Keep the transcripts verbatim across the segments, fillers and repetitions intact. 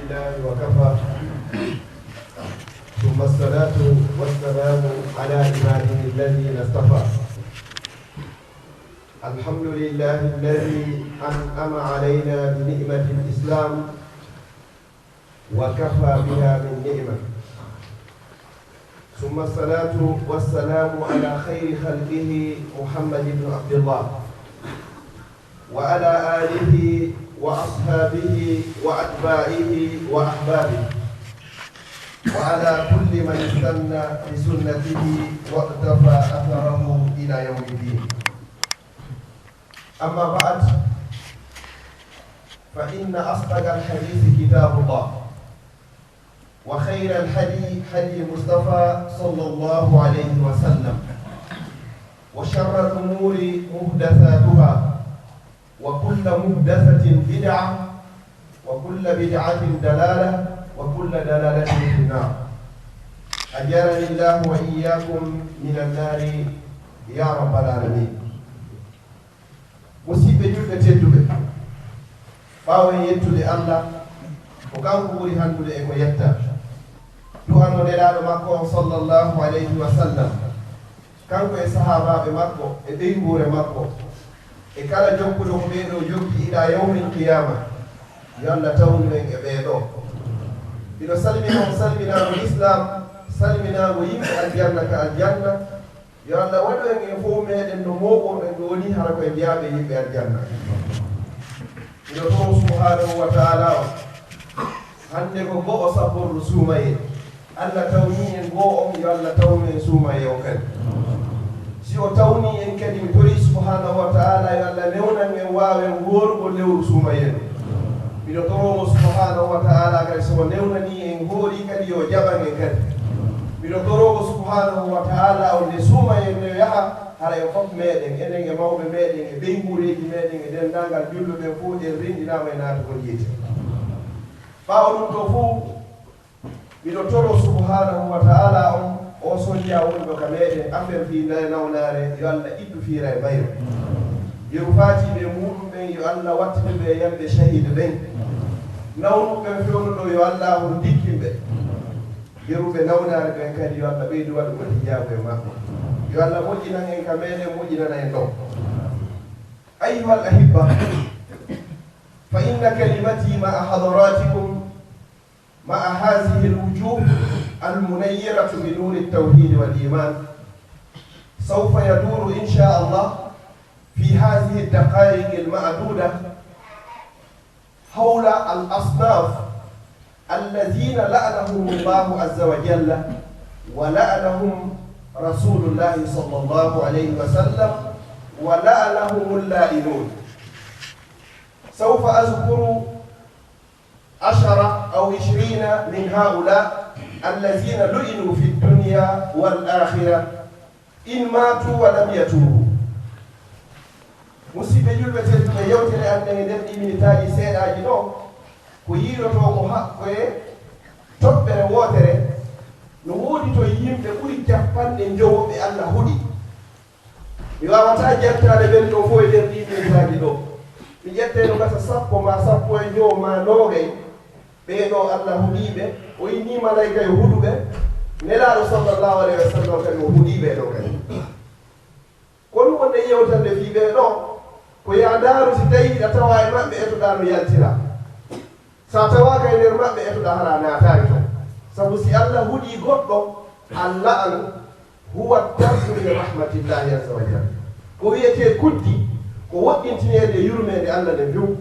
لله وكفى، ثم الصلاة والسلام على عباده الذين اصطفى. الحمد لله الذي أنعم علينا بنعمة الإسلام وكفى بها من نعمة، ثم الصلاة والسلام على خير خلقه محمد بن عبد الله وعلى آله وأصحابه وأتباعه وأحبابه وعلى كل من استنى بسنته واقتفى أثره إلى يوم الدين. أما بعد، فإن أصدق الحديث كتاب الله، وخير الهدي هدي المصطفى صلى الله عليه وسلم، وشر الأمور محدثاتها، وكل محدثة بدعة، وكل بدعة ضلالة، وكل ضلالة في النار. أجارني الله وإياكم من النار يا رب العالمين. Musidɓe julɓe tedduɓe, ɓaawo en yettude Allah, ko kanko ɓuri hanndude e ko yetta, du'ano Nelaaɗo makko on sallallahu alayhi wa sallam, kanko e sahaabaaɓe makko e ɓeynguure makko, e kala jokkuɗo ko ɓee ɗoo jokki ilaa yawmil qiyaama, yo Allah tawnu en e ɓee ɗoo. Miɗo salmina on salminaango Islaam, salminaango yimɓe aljanna ka aljanna, yo Allah waɗu en e fof meɗen no mooɓorɗen ɗo ni, hara ko en jeyaaɓe yimɓe aljanna. Miɗo toro subhanahu wa taala on, hannde ko go'o sabbordu suumayee. Allah tawni en go'o on, yo Allah tawnu en suumayee on kadi. Si o tawni en kadi, mi tori subhanahu wa taala yo Allah newnan en waawen hoorugol lewru suumayee ndun. Miɗo toro mo subhanahu wa taala kadi, so o newnani en hoori kadi, yo jaɓan en kadi. Miɗo toro mo subhanahu wa taala on nde suumayee nden yaha, hara en fof meɗen, enen e mawɓe meɗen, e ɓeynguureeji meɗen, e denndaangal julɓe ɓen fof, en renndinaama e naatugol yiite. Ɓaawo ɗum ɗoo fof, miɗo toro subhanahu wa taala on, o sonnja wonɗo ka meɗen, affaire fii nde nawnaare, yo Allah ittu fiira e mayre. Yeru faatiiɓe e muɗum ɓen, yo Allah wattitu ɓe e yande shahid ɓen. Nawnuɓe ɓen fewndo ɗo, yo Allah on dikkin ɓe. Yeruɓe nawnaare ɓen kadi, yo Allah ɓeydu waɗugol hijaabu e maɓɓe. Yo Allah moƴƴinan en ka meɗen, moƴƴinana en ɗon. أيها الأحبة، فإن كلمتي مع حضراتكم مع هذه الوجوه المنيرة بنور التوحيد والإيمان سوف يدور إن شاء الله في هذه الدقائق المعدودة حول الأصناف الذين لعنهم الله عز وجل ولعنهم رسول الله صلى الله عليه وسلم ولعنهم اللائنون. سوف أذكر عشرة أو عشرين من هؤلاء الذين لعنوا في الدنيا والآخرة إن ماتوا ولم يتوبوا. Musidɓe julɓe tedduɓe, yewtere an nden e nder ɗi minitaaji seeɗaaji ɗo, ko yiilotoo ko ha, ko e toɓɓere wootere, no woodi to yimɓe ɓuri cappanɗe njowo ɓe Allah huɗi. Mi waawataa jettaade ɓen ɗoo fof e nder ɗii minitaaji ɗoo. Mi ƴettay no gasa sappo maa sappo e njowo maa noogay. Ɓee ɗoo Allah huɗii ɓe, o inni malayka yo huɗu ɓe, Nelaaɗo sallallahu alayhi wa sallam kadi o huɗii ɓee ɗoo kadi. Kono wonde yewtande fii ɓee ɗoo, ko yaa ndaaru si tawii hiɗa tawaa e maɓɓe, etoɗaa no yaltiraa. So a tawaaka e nder maɓɓe, etoɗaa hara a naataali ton. Sabu si Allah huɗii goɗɗo, Allah an huwa tardu min rahmatillahi azza wa jalla. Ko wiyetee kuddi, ko woɗɗintineede e yurmeende Allah nden few.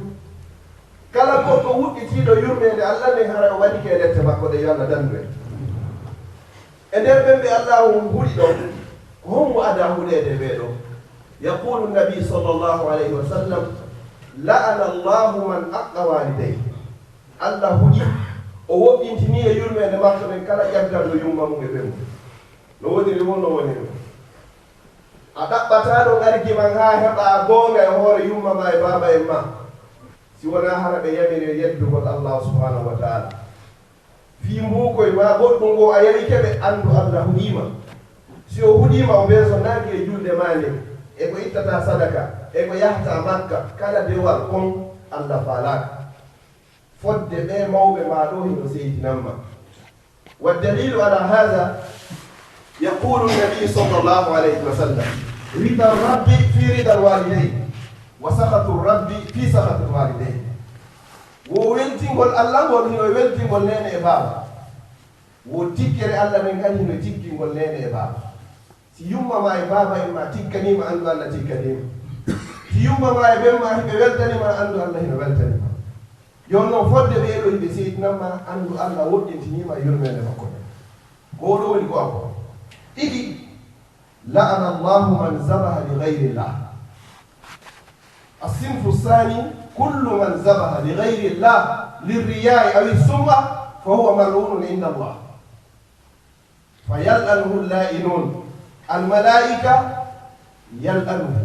Kala goɗɗo wuɗɗitiiɗo yurmeende Allah nden, haray o waɗike e lette makko ɗe, yo Allah dandu en. E nder ɓen ɓe Allah on huɗi ɗon, ko hombo adaa huɗeede e ɓee ɗoo? Yaqulu nabi sallallahu alayhi wa sallam, la'ana Allahu man aqqa walidayhi. Allah huɗi, o woɗɗintinii e yurmeende makko nden kala ƴagganɗo yumma mum e ɓeyngu. No woniri won, no woniri. A ɗaɓɓataa ɗon argiman haa heɓaa goonga e hoore yumma maa e baaba en maa, si wonaa hara ɓe yamiri yeddugol Allah subhanahu wa ta'ala. Fii mbuukoy maa goɗɗum ngo a yawike ɓe, anndu Allah huɗii ma. Si o huɗii ma, o beesondaaki e julde maa nden, e ko ittataa sadaka, e ko yahataa Makka, kala dewal kon Allah faalaaka. Fodde ɓee mawɓe maa ɗoo hino seytinamma. Wa dalilu ala haza, yaqulu nabi sallallahu alayhi wa sallam, rida rabbi fi rida walidayhi, wa sakhatu rabbi fi sakhati walidayhi. Wo weltingol Allah ngol hino weltingol neene e baaba. Wo tikkere Allah nden kadi hino tikkingol neene e baaba. Si yumma maa e baaba en maa tikkaniima, anndu Allah tikkaniima. Si yumma maa e ben maa hiɓe weltaniima, anndu Allah hino weltaniima. Jooni non fodde ɓee ɗoo hiɓe seytinamma, anndu Allah woɗɗintiniima yurmeende makko nden. Ko ɗoo woni ko akko. Ɗiɗi, la'ana Allahu man zabaha li ghayrillah. As-sinfu thani, kullu man zabaha li ghayrillah lirriya'i aw as-sum'a fa huwa mal'unun inda Allah. Fa yal'anuhu la'inun. Al malaa'ika yal'anuhu.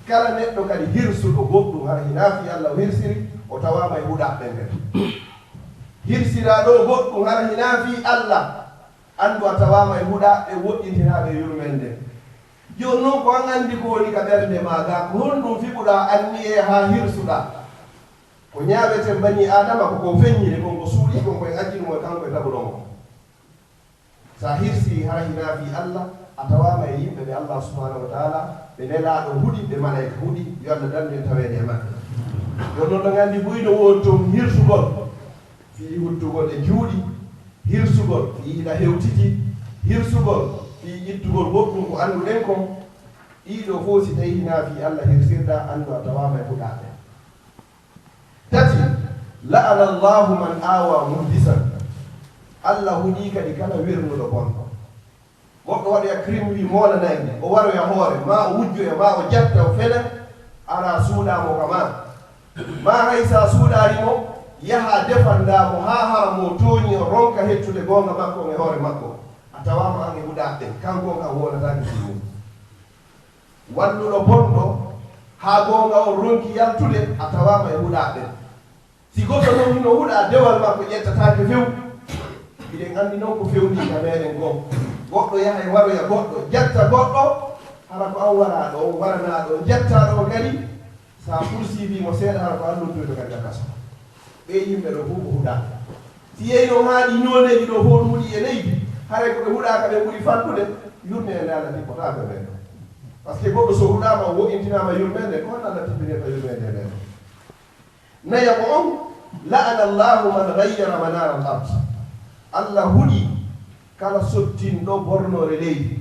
Kala neɗɗo kadi hirsuɗo goɗɗum hara hinaa fii Allah o hirsiri, o tawaama e huɗaaɓe ɓen. Hirsiraaɗo goɗɗum hara hinaa fii Allah, anndu a tawaama e huɗaaɓe woɗɗintinaaɓe yurmeende. Jooni non ko an anndi ko woni ka ɓernde maa gaa, ko honɗum fiɓuɗaa anniyee haa hirsuɗaa? Ko ñaaweten banii Aadama ko ko feññiri, kon ko suuɗii, kon ko en acci ɗum e kanko e taguɗo mo. Sa hirsii hara hinaa fii Allah, a tawaama e yimɓe ɓe Allah subhanahu wa taala, ɓe Nelaaɗo huɗi, ɓe Malayka huɗi, yo Allah dandu en taweede e maɓɓe. Jooni non ɗon anndi buy no woodi toon hirsugol fii huttugol e cuuɗi, hirsugol fii hiɗa hewtiti, hirsugol fii ittugol goɗɗum ko annduɗen kon. Ɗii ɗoo fof si tawii hinaa fii Allah hirsirɗaa, anndu a tawaama e huɗaaɓe. Tati, la'ana Allahu man awa muhdisan. Allah huɗii kadi kala wirnuɗo bonɗo. Goɗɗo waɗoya crime wii moolanay mo, o waroya hoore, maa o wujjoya, maa o jatta, o fena, ara suuɗaa mo ka maa. Maa hay sa suuɗaali mo, yaha defandaa mo haa hara mo tooñi, o ronka hettude goonga makko on e hoore makko. A tawaama an e huɗaaɓe ɓen, kanko on an woolataake fii mum. Walluɗo bonɗo, haa goonga on ronki yaltude, a tawaama e huɗaaɓe ɓen. Si goɗɗo non hino huɗaa, dewal makko ƴettataake few. Hiɗen anndi non ko fewnii ka meɗen kon. Goɗɗo yahay waroya goɗɗo, jatta goɗɗo, hara ko an waraaɗo on, waranaaɗo on, jattaaɗo on kadi, sa poursuivi mo seeɗa, hara ko an noddoyto kadi ka kaso. Ɓee yimɓe ɗoo fof ko huɗaaɓe. Si yehi non haa ɗii nooneeji ɗoo fof ɗum huɗii e leydi, haray ko ɓe huɗaaka ɓen ɓuri fanɗude, yurmeende Allah tippotaako e ɓen ɗoo. Parce que goɗɗo so huɗaama, o wo'intinaama yurmeende, ko honno Allah tippinirta yurmeende e ɓen ɗoo? Nayaɓo on, la'ana Allahu man ghayyara manara al-ard. Allah huɗii kala sottinɗo bornoore leydi.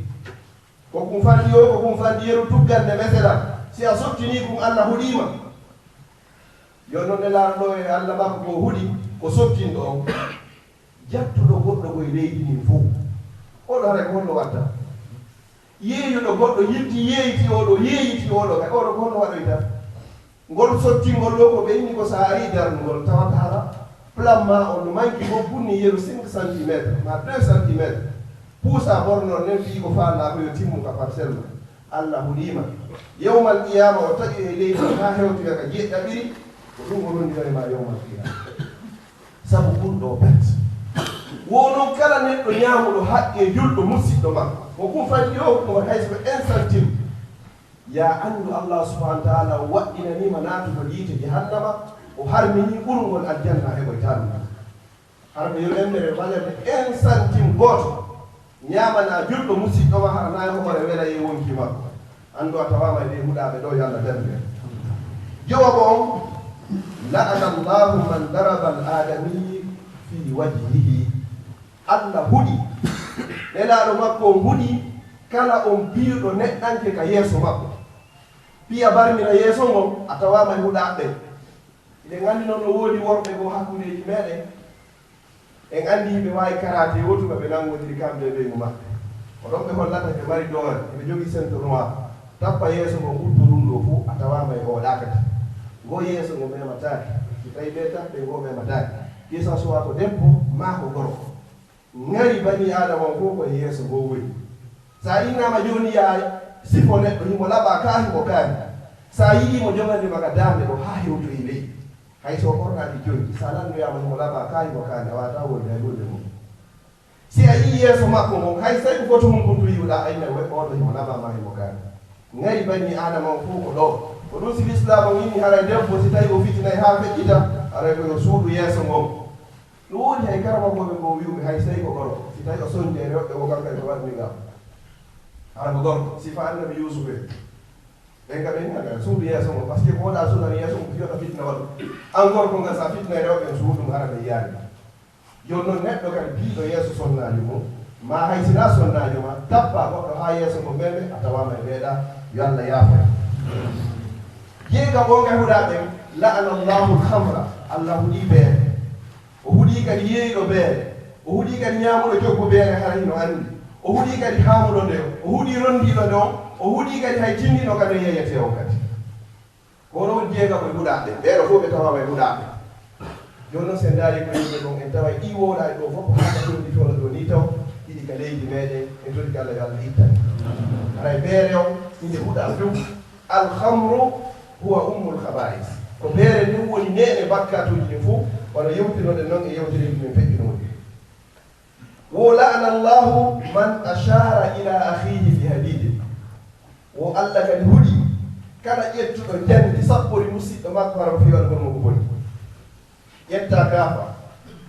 Ko kum fanɗi o, ko kum fanɗi yeru, tuggal nde mesela. Si a sottinii kum, Allah huɗii ma. Yo non Nelaaɗo ɗoo e Allah makko ko huɗi, ko sottinɗo on. Jattuɗo goɗɗo ko e leydi ndin fow. Oɗo haray ko honno watta? Yeeyuɗo goɗɗo, yitti yeeyti oɗo, yeeyti oɗo, kay oɗo ko honno waɗoyta? Ngol sottingol ɗoo ko ɓe inni ko sa ari darnugol, tawata hara plan ma on no manki ko bunni yeru cinq centimètres ma deux centimètres. Puusa bornor nden fii ko faanɗaa ko yo timmu ka parcelle ma. Allah huɗii ma. Yawmal qiyaama o taƴoy e leydi haa hewtoya ka jeeɗiɗaɓiri, ko ɗum o rondiray ma yawmal qiyaama. Sabu ɗum ɗoo bet. Wo non kala neɗɗo ñaamuɗo haqqee julɗo musiɗɗo makko, ko kum fanɗi o, ko hay so ko un centime. Yaa anndu Allah subhanahu wa ta'ala o waɗɗinanii ma naatugol yiite jahannama, o harminii ɓurngol aljanna heɓoytaa ɗum. Hara ko yo emmere valeur de un centime gooto ñaamanaa julɗo musiɗɗo ma, hara naa e hoore wela e wonki makko. Anndu a tawaama e ɓee huɗaaɓe ɗoo, yo Allah darnu en. Jowaɓo on, la'ana Allahu man daraba al-aadamiyyi fi wajhihi. Allah huɗi. Nelaaɗo makko on huɗi kala on piyuɗo neɗɗanke ka yeeso makko. Piya barmira yeeso ngon, a tawaama e huɗaaɓe ɓen. Hiɗen anndi non no woodi worɓe goo hakkundeeji meɗen. En anndi hiɓe waawi karaate wootuɓe ɓe nanngondiri kamɓe e ɓeyngu maɓɓe. Ko ɗon ɓe hollata ɓe mari doole, ɓe jogii ceinture noire. Tappa yeeso ngon, ɓuttu ɗum ɗoo fow, a tawaama e ooɗaakata. Ngoo yeeso ngo memataake. Si tawii ɓe tappe ngoo memataake. Que ça soit ko debbo maa ko gorko. Ŋari banii Aadama on fow ko e yeeso ngoo woni. Sa innaama jooni yaa sifo neɗɗo, himo laɓaa kaa himo kaani. Sa yi'ii mo joganii ma ka daande ɗoo haa hewtoyi ley. Hay so o ɓornaaki conci, sa lannoyaama himo laɓaa kaa himo kaani, a waawataa wonde hay huunde mum. Si a yi'ii yeeso makko ngon, hay sey ko foto mum kon to yi'uɗaa, a innay oɗo himo laɓaa maa himo kaani. Ŋari banii Aadama on fow ko ɗoo. Ko ɗum si lislaam o inni haray debbo si tawi o fitinay haa feƴƴita, haray ko yo suuɗu yeeso ngon. Ɗum woni hay karamakooɓe ngo wi'uɓe hay sey ko gorko, si tawi o sonji e rewɓe o kam kadi ko waɗmi ngam. Hara ko gorko, sifa annabi Yuusuf en. Ɓen ka ɓen nana suudu yeeso mo, parce que ko wonɗa suudan yeeso mo, fiyoɗa fitna waɗu. An gorko ngal sa fitna e rewɓe en suudu mo hara ɓe yiyaani. Jooni noon neɗɗo kadi biiɗo yeeso sonnaajo mum, ma hay sina sonnaajo ma, tappa goɗɗo haa yeeso mo meme, a tawaama e ɓeeɗa, yo Allah yaafo en. Jeega o nga huɗa ɓen, la'ana Allahu al-khamra, Allah huɗi beere. O huɗi kadi yeeyɗo beere. O huɗi kadi ñaamuɗo coggu beere hara hino anndi. O huɗi kadi haamuɗo nde. O huɗi ronndiiɗo nde on. O huɗi kadi hay tinndino kadi yeeyete on kadi. Ko onon jeega ko e huɗaaɓe. Ɓeeɗo fof ɓe tawaama e huɗaaɓe. Jooni noon so en ndaari ko yimɓe ɗon, en tawa ɗi wowlaaɗi ɗo fof ko haa ka fewndi toon ɗo ni taw, ɗiɗi ka leydi meeɗen, en tori ko Allah yo Allah ittan. Haray beere on, inde huɗa few. Alhamru huwa ummul khaba'is. Ko beere ndin woni neene bakkatuuji ɗin fof, wano yewtinoɗen noon e yewtereeji men feƴƴinooɗi. Wo la'ana Allahu man ashara ila akhihi bi hadidin. Wo Allah kadi huɗi kala ƴettuɗo njandi sappori musiɗɗo makko hara ko fii waɗugol mo ko boni. Ƴetta kaafa,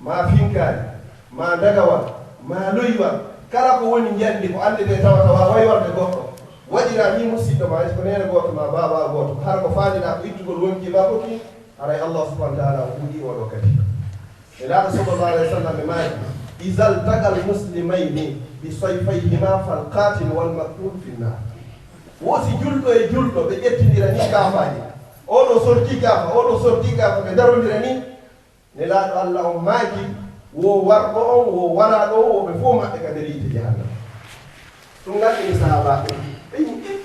ma finkaari, ma ndagawal, ma loywal, kala ko woni njandi ko anndete tawa tawa way warde goɗɗo. Waɗira ni musiɗɗo ma, ko neene gooto ma, baaba gooto, hara ko faandiɗaa ko ittugol wonkii ma ko ki, haray Allah subhanahu wa ta'ala o huɗi oɗo kadi. Nelaaɗo sallallahu alayhi wa sallam ɓe maaki, "Iza altaqa almuslimayni bi sayfayhima fal qatil wal maqtul fi nnar." Wo si julɗo e julɗo ɓe ƴettindira ni kaafaaji. Oɗo sorti kaafa, oɗo sorti kaafa, ɓe darondira ni. Nelaaɗo Allah on maaki, wo warɗo on, wo waraaɗo on, wo ɓe fof maɓɓe ka nder yiite jahannama. Ɗum nganndini sahaabaaɓe. Ɓe yii, "Eh,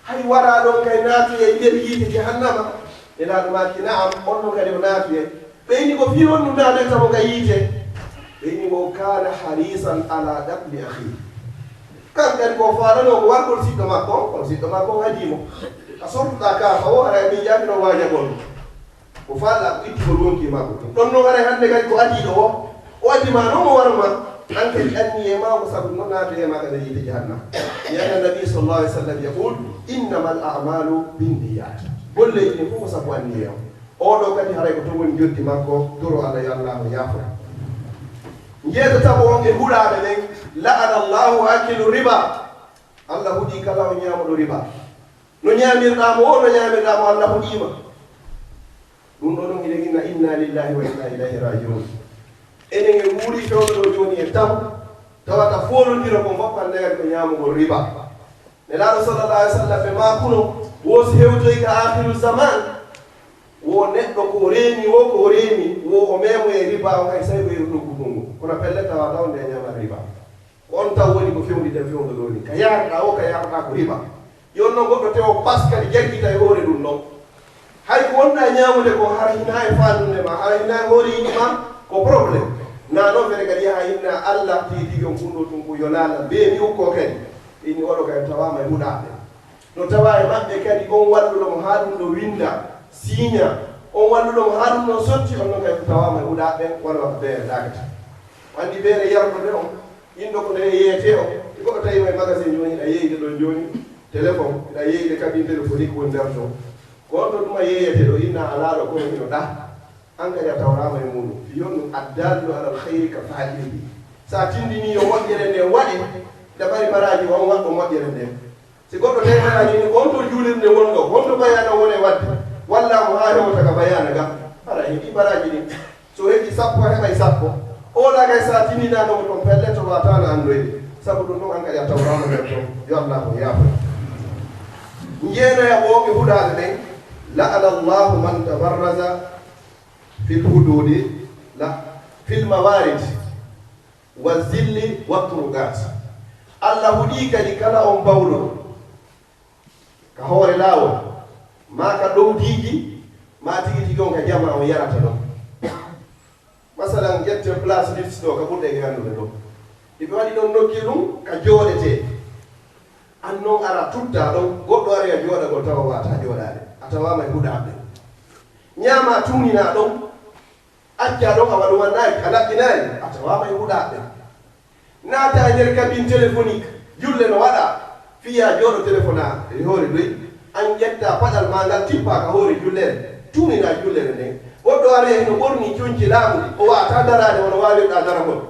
hay waraaɗo on kay naatoyay nder yiite jahannama?" Nelaaɗo maaki, "Na'am, on non kadi o naatoyay." Ɓe inni, "Ko fii honɗum naatoyta mo ka yiite?" Ɓe inni, "Wo kana harisan ala qatli akhihi." Kan kadi ko faalano ko wargol siɗɗo makko on, kono siɗɗo makko on adii mo. A sortuɗaa kaafa o, haray ɓe yiyaani no waajagol mo. Ko faalɗaa ko ittugol wonkii makko. Ɗon non haray hannde kadi ko adiiɗo o, o adii ma non o warma. An kadi anniyee ma ko sabu no naatoyee ma ka nder yiite jahannama. Li anna nabi sallallahu alayhi wa sallam yaqul, "Innamal a'malu binniyat." Golleeji ɗin fof ko sabu anniyee on. Oɗo kadi haray ko toon woni njoɓdi makko, toro Allah yo Allah o yaafo. Njeetataɓo on e huɗaaɓe ɓen, la'ana Allahu akilu riba. Allah huɗi kala o ñaamuɗo riba. No ñaamirɗaa mo o, no ñaamirɗaa mo, Allah huɗii ma. Ɗum ɗo ɗum hiɗen inna inna lillahi wa inna ilayhi raji'un. Enen e wuuri fewndo ɗo jooni e taw, tawata foolondiro ko mbappan dagal ko ñaamugol riba. Nelaaɗo sallallahu alayhi wa sallam ɓe maakuno, wo si hewtoy ka aakhiru zaman, wo neɗɗo ko reeni wo, ko reeni wo, o meemo e riba o hay sey ko yeru ɗum ko ɗum. Kono pellet tawa taw nde ñaama riba. Ko on taw woni ko fewndi den fewndo ɗo ni. Ka yaarɗaa o, ka yaarɗaa ko riba. Yon non goɗɗo tewo pas kadi jaggita e hoore ɗum ɗon. Hay ko wonɗaa ñaamude ko hara hinaa e faandunde ma, hara hinaa e hoore yiɗi ma, ko problème. Na non fere kadi yaha inna Allah tigi tigi on kunɗo ɗum ko yo laala beemi ukko kadi. Inni oɗo kadi tawaama e huɗaaɓe. No tawa e maɓɓe kadi on walluɗo mo haa ɗum ɗo winda, siiña, on walluɗo mo haa ɗum ɗon sotti, on non kadi tawaama e huɗaaɓe, walla ko beere daakata. O anndi beere yardude on, inɗo ko nde yeeyetee o, e goɗɗo tawi mo e magasin jooni, hiɗa yeeyde ɗon jooni, téléphone, hiɗa yeeyde cabine téléphonique woni nder ɗon. Ko on ɗo ɗum a yeeyete ɗo, inna alaa ɗo kono hino ɗa. An kadi a tawraama e muuɗum. Fii on ɗum addallu alal khayri ka fa'ilihi. So a tindinii yo moƴƴere nde waɗe, nde ɓari baraaji on waɗɗo moƴƴere nde. Si goɗɗo tawi baraaji ni, on to juulirde won ɗo, on to bayaana wone waɗde, walla mo haa hewta ka bayaana ga, hara heɓi baraaji ɗin. So heɓi sappo, heɓay sappo. Oɗa kay sa tindinaano mo ton pellet, to wataano anndoyde. Sabu ɗum ɗon an kadi a tawraama nder ton. Yo Allah o yaafo. Njeenayaɓo o ɓe huɗaaɓe ɓen, la'ana Allahu man tabarraza fil hududi, la, fil mawarid, wa zilli wa turuqat. Allah huɗii kadi kala on bawɗo ka hoore laawol, maa ka ɗowdiiji, maa tigi tigi on ka jama on yarata ɗon. Masalan, ƴetten place Leeds ɗo, ka ɓurɗen e anndude ɗo. Iɓe waɗi ɗon nokki ɗum ka jooɗetee. An non ara tutta ɗon, goɗɗo ari a jooɗagol tawa wata jooɗaade. A tawaama e huɗaaɓe. Ñaama tuunina ɗon, acca ɗon a waɗu wannaaki, a laɓɓinaani, a tawaama e huɗaaɓe. Naata e nder cabine téléphonique, julle no waɗa, fiya jooɗo téléphone a e hoore doy. An ƴetta paɗal ma ngal, tippa ka hoore jullere, tuunina jullere nden. Goɗɗo aroya hino ɓorni conci laaɓuɗi, o wa'ata daraade hono waawirɗa daragol.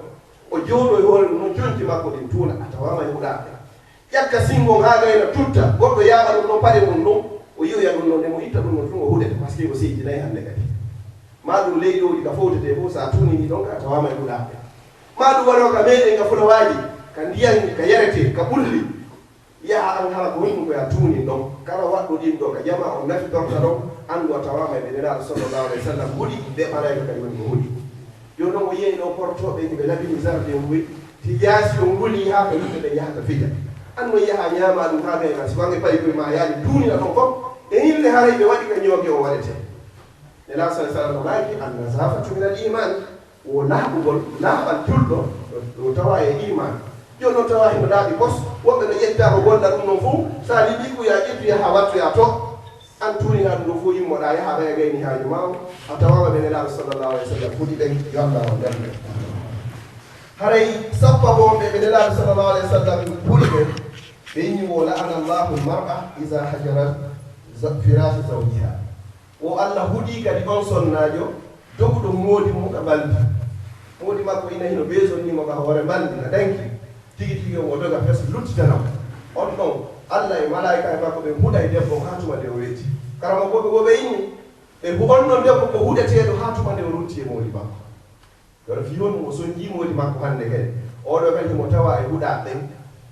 O jooɗo e hoore ɗum non, conci makko ɗin tuuna, a tawaama e huɗaaɓe. Ƴakka singo haa gayna tutta, goɗɗo yaaɓa ɗum ɗon paɗe mum ɗum, o yi'oya ɗum ɗon, nde mo itta ɗum ɗon tun o huɗete, parce que o sejjinay hannde kadi. Maa ɗum leyɗooji ka fowtetee fof, so a tuunini ɗon ka, a tawaama e huɗaaɓe. Maa ɗum waɗo ka meɗen ka fulawaaji, ka ndiyan, ka yaretee, ka ɓulli. Yaha an hara ko honɗum ko ya tuunin ɗon. Kala waɗɗo ɗin ɗo ka jama on nafitorta ɗon, anndu a tawaama e ɓe Nelaaɗo sallallahu alayhi wa sallam huɗi, ɓe ɓarayɓe kadi woni ko huɗi. Jooni non o yehi ɗo portooɓe, ɓe labini jardin buy, ti yaasi o nguli haa ko yimɓe ɓe yahata fija. An non yaha ñaama ɗum haa gayna, si wange payi koye ma yaali tuunina ɗon fof, e yimɓe haray ɓe waɗi ka ñooge o waɗete. Nelaaɗo sallallahu alayhi wa sallam maaki, "An-nazaafatu min al-iimaan." Wo laaɓugol, laaɓal julɗo, ɗo tawa e iimaan. Jooni non tawa himo laaɓi kos, woɓɓe no ƴetta ko bonɗa ɗum non fof, so a liɓi ko ya ƴettu yaha wattu ya to. An tuunina ɗum ɗo fof, immoɗa yaha ɓaya gayni haaju ma o, a tawaama ɓe Nelaaɗo sallallahu alayhi wa sallam huɗi ɓen, yo Allah on ɓernde. Haray sappo wonɓe ɓe Nelaaɗo sallallahu alayhi wa sallam huɗi ɓen, ɓe inni wo, "La'ana Allahu al-mar'a iza hajarat za-, firasha zawjiha." Wo Allah huɗi kadi on sonnaajo doguɗo moodi mum ka mbaldi. Moodi makko ina hino besonni mo ka hoore mbaldi, ka danki. Tigi tigi on o doga fes luttitana mo. On ɗon, Allah e malaa'ikaaɓe makko ɓe huɗay debbo on haa tuma nde o weeti. Karamokooɓe goo ɓe inni, ɓe hu-, on ɗon debbo ko huɗeteeɗo haa tuma nde o rutti e moodi makko. Kono fii honɗum o sonnjii moodi makko hannde kadi? Oɗo kadi himo tawa e huɗaaɓe ɓen.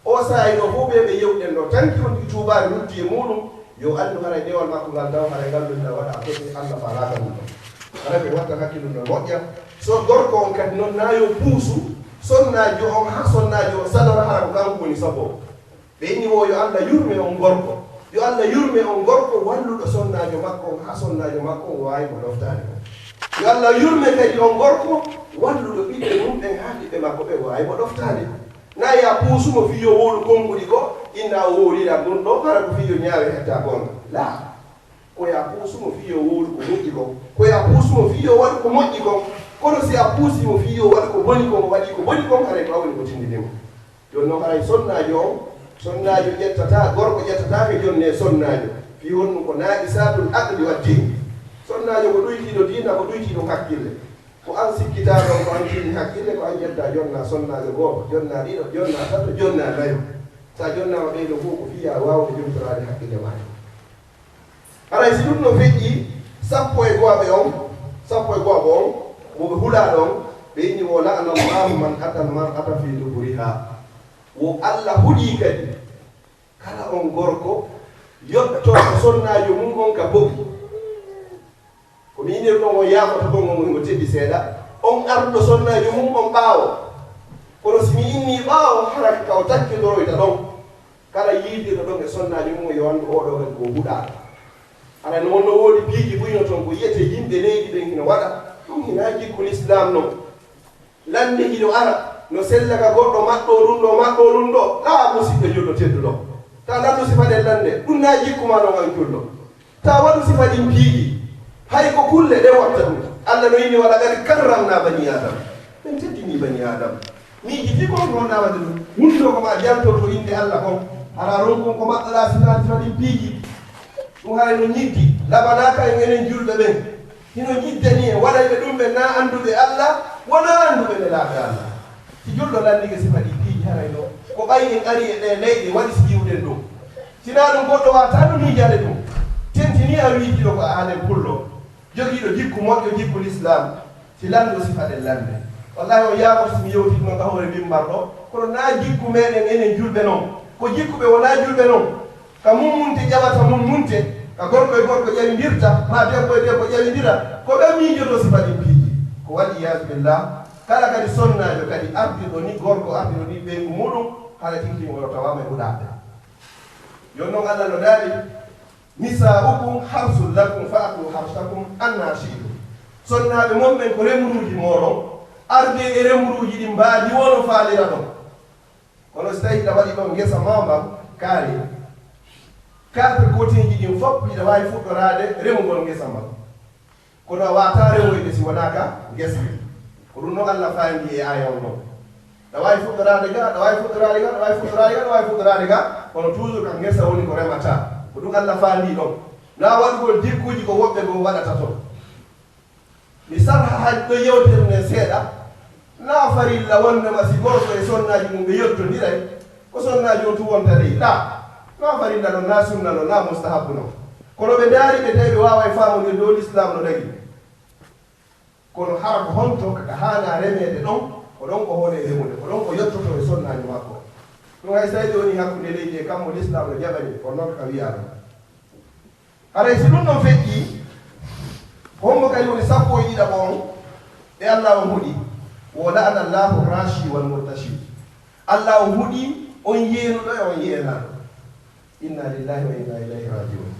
O saa'i ɗo fof ɓe ɓe yewɗen ɗo, tanki on tigi tuubaali rutti e muuɗum, yo anndu haray dewal makko ngal taw haray ngal ɗum ina waɗa foti Allah faalaaka ɗum ɗon. Haray ɓe watta hakkillu no moƴƴa. So gorko on kadi non na yo puusu sonnaajo on haa sonnaajo on salora hara ko kanko woni saboobu. Ɓe inni wo yo Allah yurme on gorko. Yo Allah yurme on gorko walluɗo sonnaajo makko on haa sonnaajo makko on waawi mo ɗoftaade mo. Yo Allah yurme kadi on gorko walluɗo ɓiɓɓe mum ɓen haa ɓiɓɓe makko ɓen waawi mo ɗoftaade. Na ya puusu mo fii yo wowlu konnguɗi ko, inna o wowlira ɗum ɗo, hara ko fii yo ñaawe hetta goonga. Laa. Ko ya puusu mo fii yo wowlu ko moƴƴi kon. Ko ya puusu mo fii yo waɗu ko moƴƴi kon. Kono si a puusi mo fii yo waɗu ko boni kon, o waɗi ko boni kon, haray ko a woni ko tindini mo. Jooni non haray sonnaajo on, sonnaajo ƴettata, gorko ƴettataake jonne sonnaajo. Fii honɗum? Ko naaqisaatul aqli wa diin. Sonnaajo ko ɗuytiiɗo diina, ko ɗuytiiɗo hakkille. Ko an sikkitaa ɗon, ko an tini hakkille, ko an ƴetta jonna sonnaajo gooto, jonna ɗiɗo, jonna tato, jonna nayo. Sa jonnaama ɓee ɗoo fof ko fii a waawde jomtoraade hakkille maa. Haray si ɗum no feƴƴi, sappo e go'aɓe on, sappo e go'aɓo on, mo ɓe hulaa ɗon, ɓe inni wo, "La'ana Allahu man atal mar'ata fi duburiha." Wo Allah huɗii kadi kala on gorko yoɓto sonnaajo mum on ka boɓi. Ko mi innir ɗon on yaafoto kon on mo teddi seeɗa, on arduɗo sonnaajo mum on ɓaawo. Kono si mi innii ɓaawo, hara ka o takkitoroyta ɗon. Kala yiidirɗo ɗon e sonnaajo mum, yo anndu oo ɗoo kadi ko huɗaaɗo. Hara no wonno woodi piiji buy no toon ko yi'etee yimɓe leydi ɓen hino waɗa, ɗum hinaa jikku Lislaam non. Lannde hino ara, no sella ka goɗɗo maɗɗoo ɗum ɗoo, maɗɗoo ɗum ɗoo, ɗaa musiɗɗo julɗo tedduɗo. Taa lanndu sifaɗen lannde, ɗum naa jikku maa non an julɗo. Taa waɗu sifa ɗin piiji, hay ko kulle ɗe watta ɗum. Allah no inni, "Wa laqad karramna bani Adam." Min teddini bani Adam. Miijiti ko on ronɗaa waɗde ɗum. Wunndoo ko ma jaltorto innde Allah kon. Hara ron kon ko maɗɗoɗaa sifa, sifa ɗin piiji. Ɗum haray no ñiddi. Labanaaka en enen julɓe ɓen. Hino ñiddani en, waɗayɓe ɗum ɓe naa annduɓe Allah, wonaa annduɓe nelaaɓe Allah. Si julɗo lanndike sifa ɗin piiji haray no, ko ɓay en ari e ɗee leyɗe waɗi si ƴiwɗen ɗum. Si naa ɗum goɗɗo waawataa no miijaade ɗum. Tentini a wiitiiɗo ko a anen pullo. Jogiiɗo jikku moƴƴo, jikku Lislaam, si lanndo sifaɗen lannde. Wallahi, on yaafoto si mi yewtitno ka hoore mimbar ɗo, kono naa jikku meɗen enen julɓe non. Ko jikku ɓe wonaa julɓe non. Ka mummunte ƴawata mummunte, ka gorko e gorko ƴawindirta, maa debbo e debbo ƴawindira, ko ɓe miijoto sifa ɗin piiji. Ko wal iyaazu billah, kala kadi sonnaajo kadi ardirɗo ni, gorko ardirɗo ni ɓeyngu muuɗum, hara tigi tigi o tawaama e huɗaaɓe. Jooni non Allah no daali, "Nisaa'ukum harsul lakum fa'tu harsakum anna shi'tum." Sonnaaɓe mon ɓen ko remruuji mooɗon, ardee e remruuji ɗin mbaadi woo no faaliraɗon. Kono si tawii hiɗa waɗi ɗon ngesa maa mban kaari, quatre côtéeji ɗin fof hiɗa waawi fuɗɗoraade remugol ngesa mban. Kono a waawataa remoyde si wonaa ka ngesa. Ko ɗum non Allah faandi e aaya on ɗon. Ɗa waawi fuɗɗoraade ga, ɗa waawi fuɗɗoraade ga, ɗa waawi fuɗɗoraade ga, ɗa waawi fuɗɗoraade ga, kono toujours ka ngesa woni ko remataa. Ko ɗum Allah faandi ɗon. Na waɗugol jikkuuji ko woɓɓe goo waɗata ton. Mi sarha han ɗo yewtere nden seeɗa. Na farilla wondema si gorko e sonnaaji mum ɓe yottondiray, ko sonnaaji on tun wonta ley. La, na farilla non, na sunna non, na mustahabbu non. Kono ɓe ndaari ɓe tawi ɓe waaway faamondirde o Lislaam no dagi. Kono hara ko honto ka haana remeede ɗon, ko ɗon ko hoole remude, ko ɗon ko yottoto e sonnaaji makko. Ɗum hay so tawi woni hakkunde leydi e kammu Lislaam no jaɓani, kono non ka wi'aa non. Haray si ɗum ɗon feƴƴii, hombo kadi woni sappo e ɗiɗaɓo on ɓe Allah on huɗi? Wo la'ana Allahu rashi wal murtashi. Allah on huɗi on yeenuɗo e on yeenaaɗo. Inna lillahi wa inna ilayhi raji'un.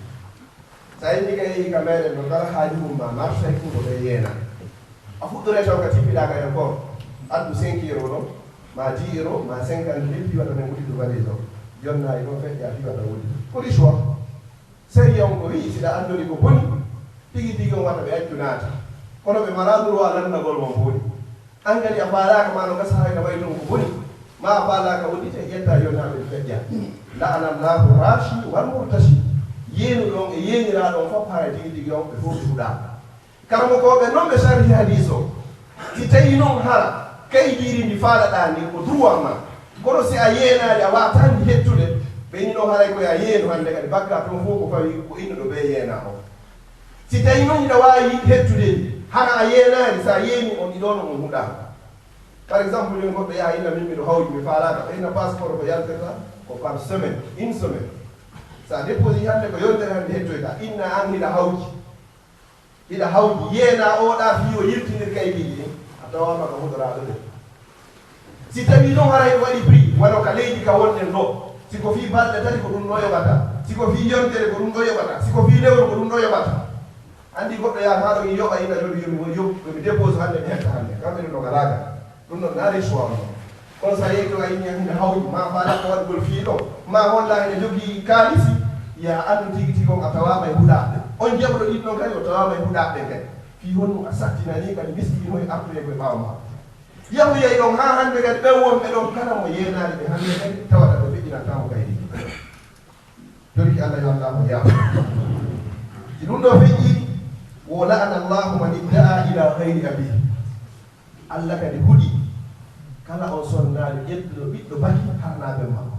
Sa inni ka yehi ka meɗen ɗo kala haaju mum ma marsay kuɗo ɓe yeena. A fuɗɗoray taw ka tippiɗaa ka aéroport. Addu cinq euros ɗon, ma dix euros, ma cinquante mille, fii wata men wuɗi ɗum valise o. Jonnaayi ɗon feƴƴa fii wata wuɗi. Ko rishwa. Sariya on ko wi'i, si ɗa anndori ko boni, tigi tigi on wata ɓe accu naata. Kono ɓe maraa droit lanndagol mo mbuuɗi. An kadi a faalaaka ma no gasa hay ka wayi ton ko boni. Ma a faalaaka uddite, ƴetta yonaaɓe feƴƴa. La'ana Allahu rashi wal murtashi. Yeenuɗo on e yeeniraaɗo on fof haray tigi tigi on ɓe fof ɓe huɗaama. Karamokooɓe non ɓe sharhi hadiis o. Si tawi non hara kaydiiri ndi faalaɗaa ndi ko droit ma. Kono si a yeenaali a waataani hettude, ɓe ni non haray ko ya yeenu hannde kadi bakka toon fof ko fawi ko innuɗo ɓe yeenaa o. Si tawi non hiɗa waawi hettude ndi, hara a yeenaali, sa yeeni on ɗiɗo no on huɗaama. Par exemple, min goɗɗo yaha inna min miɗo hawji, mi faalaaka, ɓe inna passeport ko yaltirta ko par semaine, une semaine. Sa déposé hannde ko yontere hannde hettoyta, inna an hiɗa hawji. Hiɗa hawji, yeenaa o ɗa fii o yiltinir kaydiiji ɗin, a tawaama ka huɗoraaɗo ɗen. Si tawii non haray waɗi prix, wano ka leydi ka wonɗen ɗo, si ko fii balɗe tati ko ɗum ɗo yoɓata, si ko fii yontere ko ɗum ɗo yoɓata, si ko fii lewru ko ɗum ɗo yoɓata. Anndi goɗɗo yaha haa ɗo yoɓa ina jooɗi yo mi yoɓ, yo mi dépose hannde mi hetta hannde. Kamɓe ɗum ɗo ka laagal. Ɗum ɗon naari choix on. Kono so a yehi to a inni hannde hawji, ma faala ko waɗugol fii ɗo, ma holla ene jogii kaalisi, ya anndu tigi tigi on a tawaama e huɗaaɓe. On jaɓuɗo ɗin ɗon kadi o tawaama e huɗaaɓe kadi. Fii honno a sattinanii kadi miskiino e artoyee ko e ɓaawo ma. Yahu yey ɗon haa hannde kadi ɓen wonɓe ɗon kala mo yeenaali ɓe hannde kadi tawata ɓe feƴƴinantaa mo kaydi. Toriki Allah yo Allah mo yaafo. Si ɗum ɗo feƴƴi, wo la'ana Allahu man idda'a ila ghayri abihi. Allah kadi huɗi kala on sonnaajo ƴettuɗo ɓiɗɗo baki harnaa ben makko.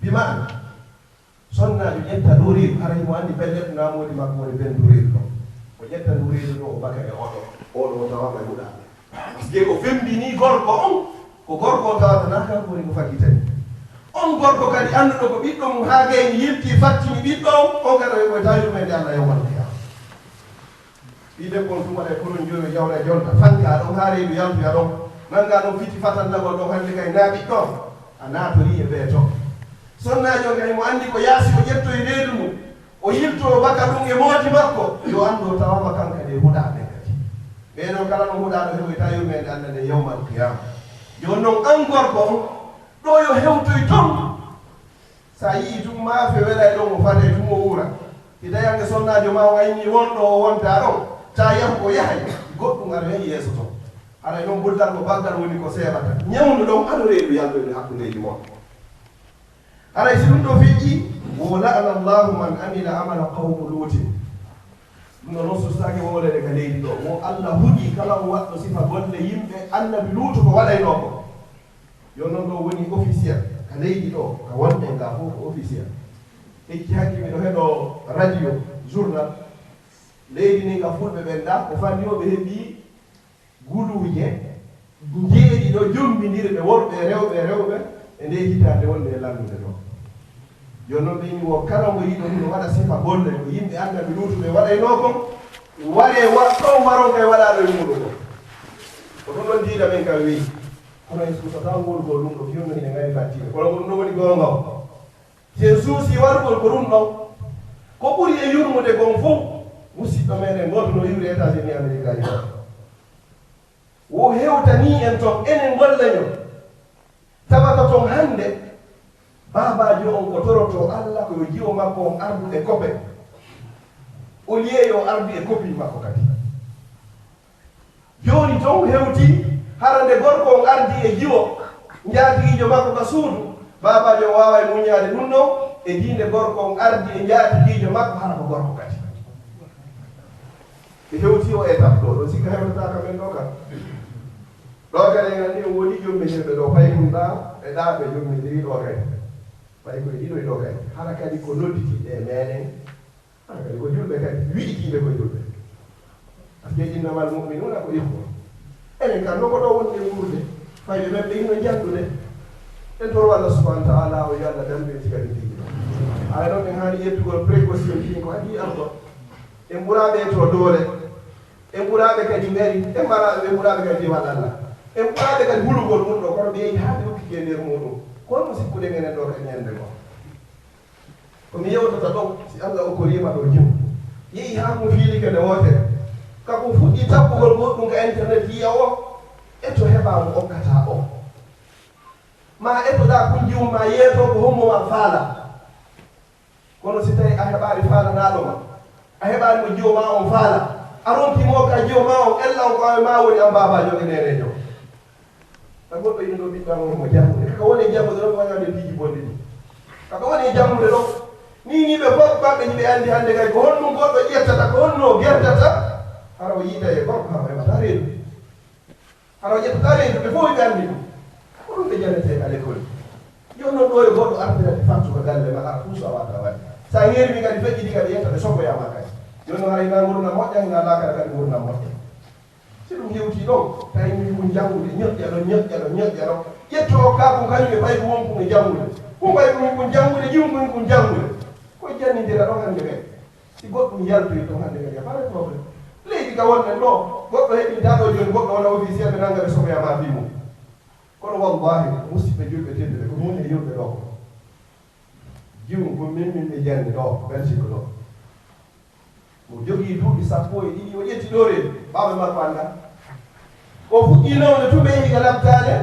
Bi maana, sonnaajo ƴetta ndu reedu, haray mo anndi pellet naa moodi makko woni ben ndu reedu ɗo. O ƴetta ndu reedu ɗo, o baka e oɗo, oɗo o tawaama e huɗaaɓe. Parce que o fembinii gorko on, ko gorko on tawata naa kanko woni ko fakkitani. On gorko kadi annduɗo ko ɓiɗɗo mum haa gayni yiltii fattini ɓiɗɗo on, on kadi o yoɓoytaa yurmeende Allah yawmal qiyaama. Ɓii debbo on tuma ɗe kono joyo yawra jonta, fanka ɗon haa reedu yaltoya ɗon, nannga ɗon fiti fatannagol ɗon hannde kay naa ɓiɗɗo on, a naatorii e beeto. Sonnaajo on kay mo anndi ko yaasi o ƴettoyi reedu mum, o yiltoo baka ɗum e moodi makko, yo anndu o tawaama kanka ɗe huɗaaɓe kadi. Ɓee ɗoo kala no huɗaaɗo heɓoyta yurmeende Allah nden yawmal qiyaama. Jooni non an gorko on, ɗo yo hewtoy ton. Sa yii tun maafe welay ɗon o fatay tun o wuura. Si tawi anke sonnaajo ma o ayni won ɗo o wonta ɗon, ta yahu o yahay, goɗɗum aɗa hen yeeso ton. Haray non buddal ko baggal woni ko seeɓata. Ñawnu ɗon ano reedu yaltoyde hakkundeeji mon. Haray si ɗum ɗo feƴƴi, wo la'ana Allahu man amila amala qawmu Lutin. Ɗum ɗo non sustaake wowlere ka leydi ɗo. Wo Allah huɗi kala o waɗɗo sifa golle yimɓe annabi Luutu ko waɗaynoo ko. Yo non ɗo woni officiel ka leydi ɗo, ka wonɗen ga fof ko officiel. Hecci hanki miɗo heɗo radio, journal. Leydi ni ka fulɓe ɓen da, ko fanni o ɓe heɓi guluuje njeeɗiɗo jombindirɓe worɓe e rewɓe e rewɓe e nde hitaande wonde e landude ɗo. Yo non ɓe ni wo kala mo yiɗo hino waɗa sifa bolle ko yimɓe annabi Luutu ɓe waɗaynoo kon, waree wa-, ɗon waron kay waɗaɗo e muuɗum ɗo. Ko ɗum ɗon diina men kan weyi. Kono en suusata ngol gol ɗum ɗo fii honno hino ngari battiiɗo. Kono ko ɗum ɗo woni goonga o. Si en suusii waɗugol ko ɗum ɗon, ko ɓuri e yurmude kon fof, musiɗɗo meɗen gooto no iwri États-Unis Amerikaaji ɗo. Wo hewtanii en ton, enen golla ñon. Tawata ton hannde, baabaajo on ko torotoo Alla ko yo jiwo makko on ardu e kope. Au lieu yo ardu e kopii makko kadi. Jooni ton hewtii, hara nde gorko on ardii e jiwo, njaatigiijo makko ka suudu, Baabaajo waaway muññaade ɗum ɗo, e diinde gorko on ardi e njaatigiijo makko, hara ko gorko kadi. Ɓe hewti o étape ɗo, ɗo sikka hewtata ka men ɗo kam. Ɗo kadi en anndi on woni jommirɓe ɗo, fay ɗum ɗa, e ɗa ɓe jommindiri ɗo kadi. Fay koye ɗiɗo e ɗo kadi. Hara kadi ko nodditiiɓe e meɗen, hara kadi ko julɓe kadi, wi'itiiɓe ko julɓe. Parce que innamal mu'minuuna ko ixwa. Enen kam, no ko ɗo woni e wuurde, fayɓe men ɓe ino janndude. En toro Allah subhanahu wa ta'ala, o yo Allah dambe en tiga ɗi diine. Hara noon en haani ƴettugol précaution ɗin ko adii Allah. En ɓuraaɓe to doole. En ɓuraaɓe kadi ngari. En mbaraaɓe, en ɓuraaɓe kadi diwal Allah. En ɓuraaɓe kadi hulugol ɗum ɗo, kono ɓe yehi haa ɓe ukkiti e nder muɗum. Ko honno sikkuɗen enen ɗo kadi ñande goo? Ko mi yewtata ɗon, si Allah okkoriima ɗo jum, yehi haa mo fiilike nde wootere. Ka ko fuɗɗi tappugol goɗɗum ka internet, yiya o, e to heɓa mo okkata o. Ma e to ɗa kun jiwma yeeto ko hommo ma faala. Kono si tawi a heɓaali faalanaaɗo ma, a heɓaali mo jiwo ma on faala, a ronki mo ka jiwo ma on, ella on ko awe ma woni an baabaajo e neneejo. Ka goɗɗo ino ɗo ɓiɗɗo am mo janngude. Kaka woni e janngude ɗon, wañande piiji bonɗi ɗi. Kaka woni e janngude ɗon. Ni, ni ɓe fof maɓɓe, ni ɓe anndi hannde kay ko honɗum goɗɗo ƴettata, ko honno gerdata. Hara o yiida e gorko, hara o heɓata reedu. Hara o ƴettata reedu, ɓe fof ɓe anndi ɗum. Ko ɗum ɓe jannetee à l'école. Yo non ɗo e goɗɗo artirati fattu ko galle ma, a puuso a wata waɗi. Sa heeri mi kadi feƴƴi ɗi kadi yetta ɓe sokoya ma kadi. Yo non hara ina ngurnam moƴƴa, ina laakara kadi ngurnam moƴƴa. Si ɗum hewtii ɗon, tawi min kun janngude, ñoƴƴa ɗon, ñoƴƴa ɗon, ñoƴƴa ɗon. Ƴetto o kaa kun kañum e ɓayru won kun e janngude. Kun ɓayru min kun janngude, jiwun kun kun janngude. Ko jannindira ɗon hannde kay. Si goɗɗum yaltoyi ɗon hannde kay, y a pas de problème. Leydi ka wonɗen ɗo, goɗɗo heɓinta ɗo jooni, goɗɗo wona officier ɓe nannga ɓe sokoya ma fii mum. Kono wallahi, musidɓe julɓe tedduɓe, ko mun e yimɓe ɗo. Jiwun kun min, min mi janngi ɗo, Belgique ɗo. Mo jogii duuɓi sappo e ɗiɗi, o ƴetti ɗo reedu, baaba makko anndaa. O fuɗɗii nawde tun, ɓe yehi ka laptaane,